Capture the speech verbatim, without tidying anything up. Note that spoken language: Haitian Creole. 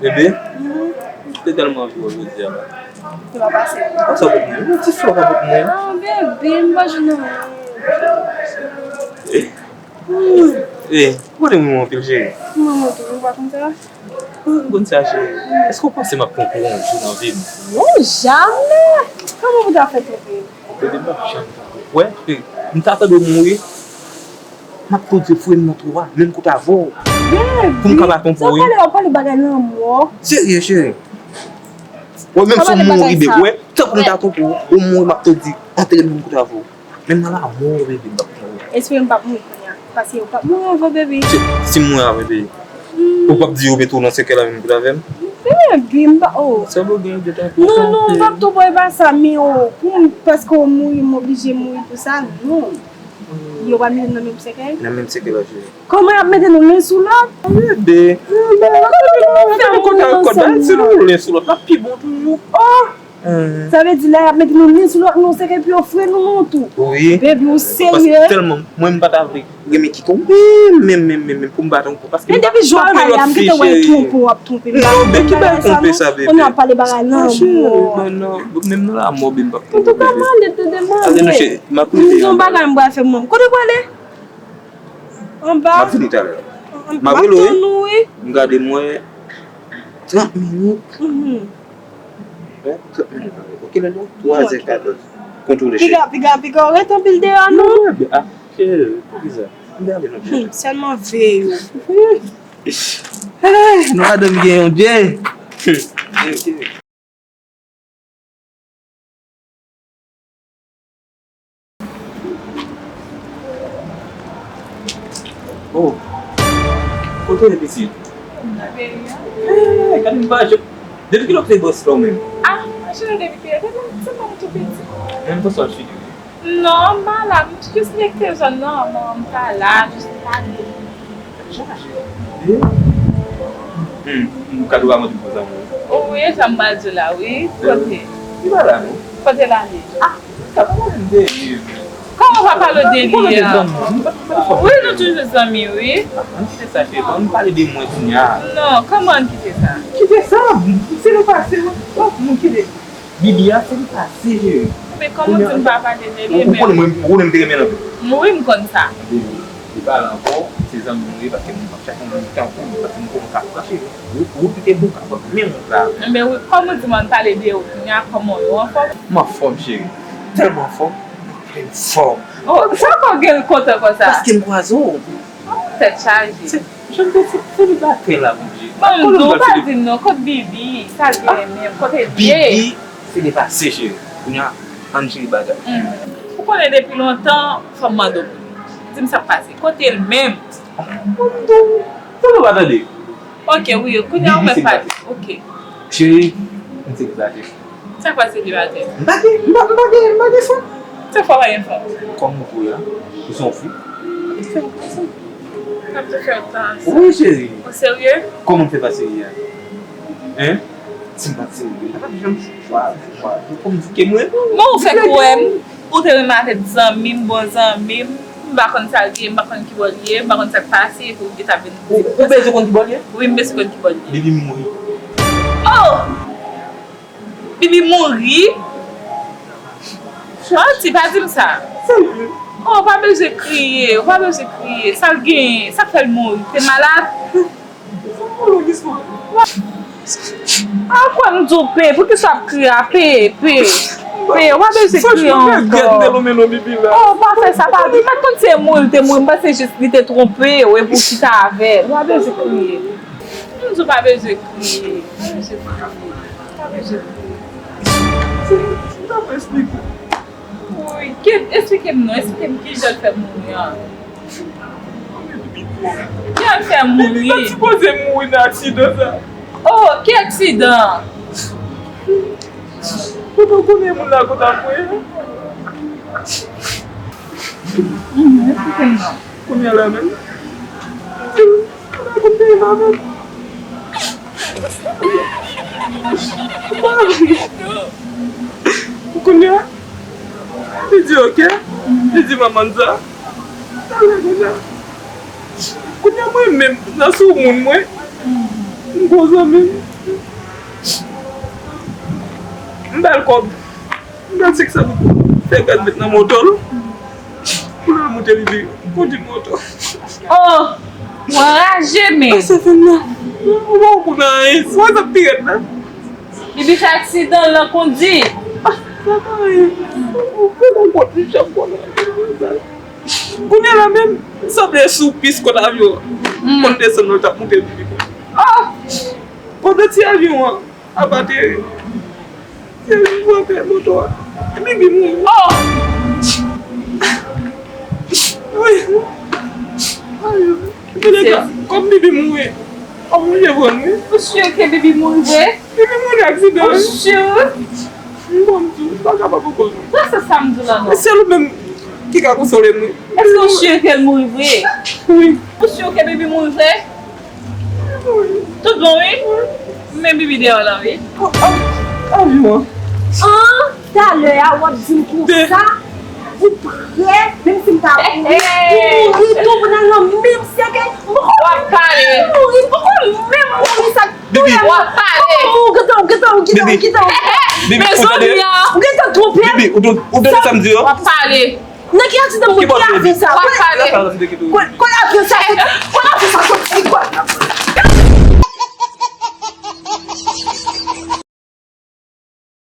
Bebe, m te tèlman anvi wè w jodi a la. Sa pa pase. Sa pou mwen? Yon ti flè pa pou mwen. Ah, bebe, m pa jwenn anyen. Eh, eh, ou konnen m renmen w anpil, cheri. M renmen w tou, ou pa konn sa? M konn sa, cheri. Èske w panse m ap pran w pou yon jou nan vi m? Non, jamè! Kòman pou ta fè twonpe? Bebe, m p ap janm twonpe w. Wè, m ta tande w mouri, m ap tou di w foure m nan twou a, menm kote avè w. Pou m ka pa twonpe w, wi. Sa w pale, w pale bagay lanmò. Serye, cheri. Wè, menm si w mouri, bebe, wè, tankou m ta twonpe w, ou mouri, m ap tou di, antere m menm kote avè w. Menm nan lanmò, bebe, m p ap twonpe w. Espere m p ap mouri kounye a. Paske ou p ap mouri anvan, bebe. Si, si m mouri avan, bebe, ou p ap di yo mete w nan sèkèy la menm kote avè m? Bebe, m pa, oh. Sèl ou gen de tan pou non, non, m p ap twonpe w, e pa sa, men oh, pou m, paske w mouri, m oblije mouri pou sa, non. Yo pa mete m nan menm sèkèy? Nan menm sèkèy la, cheri. Kòman y ap mete nou len sou lòt? Bebe, kòman nou fè mouri ansanm? Si nou len sou lòt, l ap pi bon toujou. Oh! Sa vle di la y ap mete nou len sou lòt, nou se ke pou yo fre nou non tou. Wi. Baby, ou serye? Paske tèlman mwen m pa ta vle renmen kite w menm, menm, menm, menm, menm pou m pa twonpe w. Paske men depi jou a pale a, m gentan wè twonpe w ap twonpe m. Non, men ki bagay twonpe sa, bebe? Kounye a w ap pale bagay lanmò. Non, menm nan lanmò, bebe, m p ap twonpe w, bebe. Antouka, m ale, tande, m ale. Tande non, cheri, m ap rele. M gen yon bagay m pral fè pou mwen. Kote w prale? Anba. M ap vini talè. M ap rele w, wi. M gade m wè trant minit. Wen, trant minit pare. Ok, lè l twazè katòz. Kontwole, cheri. Piga, piga, piga, ou ret anpil deyò, non? Non, mwen byen. Ah, cheri, poukisa? M te ale non, cheri. Sèlman veye w. Hey, nou madanm gen yon djè. Ok. Oh. Kote w ye, pitit? M nan peyi a. Eh, gade m pa jwenn. Depi kilè w kite bòs la w menm? Ah, m chita depi kilè? Depi m se fanm tou piti. Menm konsa w chita. Non, m pa la. M jis mete zòn nan, non, m pa la. Jis m pa gen. Chache. Hmm, m ka dwe montre pou zanmi. Wi, sa m pral di w la, wi. Kote? Li pa la, non. Kote l ale? Ah, sa pa mwen m te viv. Kòman w pa pale de li a? Wi, nou toujou zanmi, wi. Ann kite sa, cheri. Ann pale de mwen kounye a. Non, kòman ann kite sa? Kite sa? Se le pase, wi. Moun kite. Bibi a se li pase, cheri. Men kòman w di m pa pale de li, men ou konnen mwen, ou konnen m te renmen l anpil. Wi, m konn sa. Li pa la ankò, se zanmi m li ye, paske m ap chache yon moun tankou li, paske m konnen w ka pran cheri. Ou, ou kite pou w ka pran menm wout la. Men wi, kòman w di m ann pale de ou, kounye a kòman w ye, w anfòm? M anfòm, cheri. Tèlman anfòm, m plen fòm. Oh, sa fè w gen l kontan konsa? Paske m kwaze w. Oh, tèt chaje. Jan m te se, selibatè la, Bondye. Bon, m di w pa di m non, kot Bibi? Sa l genyen menm? Kote l ye? Bibi, se lepase, cheri. Kounye a, ann jere bagay. Ou konnen depi lontan, fò m mande w pou li. Di m sa k pase. Kote l menm? Bon, m di w, tande w pa tande. Ok, wi, kounye a ou mèt pale. Ok. Cheri, m selibatè. Sa k pase selibatè? M pa gen, m pa, m pa gen, m pa gen fanm. Sa fè w pa gen fanm? Kòm ou kwè a, ou se yon fi. Sa m te fè w tan sa. Wi, cheri. Ou serye? Kòman m fè pa serye a? Hein? Si m pa t serye, m pa t ap janm chwa, chwa, chwa. Kòm di ke mwen. Men ou fè kwè m, ou te renmen avèk zanmi m, bon zanmi m. M pa konn sa l gen, m pa konn ki bò l ye, m pa konn sa k pase, epi w gentan vin di m konsa. Ou bezwen konn ki bò l ye? Wi, m bezwen konn ki bò l ye. Bibi mouri. Oh! Bibi mouri? Manti, pa di m sa. Serye. Oh, w pa bezwen kriye, w pa bezwen kriye. Sa l genyen? Sa k fè l mouri? Te malad? Sa pou yon istwa. A kwè m di w pe, poukisa w ap kriye a? Pe, pe, pe, w pa bezwen kriye ankò. Oh, pa fè sa, pa, m pa t konn se mouri l te mouri, m panse jis li te twonpe w epi w chita avè l. W pa bezwen kriye. M di w pa bezwen kriye. Pa bezwen kriye. Pa bezwen kriye. Sa pou esplike. Wi, ki, esplike m non, esplike m kijan l fè mouri an. Kijan l fè mouri? Li pa t sipoze mouri nan aksidan sa. Oh, ki aksidan? Kote w konnen moun la kote ap voye? Mhm, esplike m non. Kounye a la menm. Kounye a la menm. Kounye a, li di ok. Li di manman sa. Talè kounye a. Kounye a mwen menm, nan sou moun mwen. Bon zanmi m, m ba l kòb. M ba l senk san goud. Fè gad met nan moto l. Pou l al moute Bibi. Kondi moto. Oh! Ou anraje, men. Sa fè m nan. Ou pa konprann anyen. Sa ap pi rèd la. Bibi fè aksidan, l nan kondi. Sa pa anyen. Ou pa konprann, m janm konnen. Kounye a la menm, m sanble sou pis kot avyon an. Konn desann nan, l t ap moute Bibi. Oh! Pandan ti avyon an ap ateri, ti avyon an ap ateri, moto a, Bibi mouri. Oh! Wi. Wi. Kòm Bibi mouri, kòm mouri vre, wi. Ou si ke Bibi mouri vre? Bibi mouri aksidan. Ou si? M bon, m di w, m pa kapab ankò non. Sa se sa m di w la non. E sèl ou menm ki ka konsole m, wi. Èske ou si ke l mouri vre? Wi. Ou si ke Bibi mouri vre? Wi. Tout bon, wi? Wi. Men Bibi deyò la, wi. A, a, avyon an. An, talè a, w ap di m konsa? Ou prè, menm si m ta mouri, pou mouri tou, pou n al nan menm sèkèy, m poko menm mouri, m poko menm mouri, sa Bibi. Ou ap pale. Ou gentan, ou gentan, ou gentan, ou gentan. Bibi, ou tande? Ou gentan twonpe. Bibi, ou tande, ou tande sa m di yo? Ou ap pale. Nan ki aksidan moun ki avyon sa? Ou ap pale. Kote avyon sa soti? Kote avyon sa soti?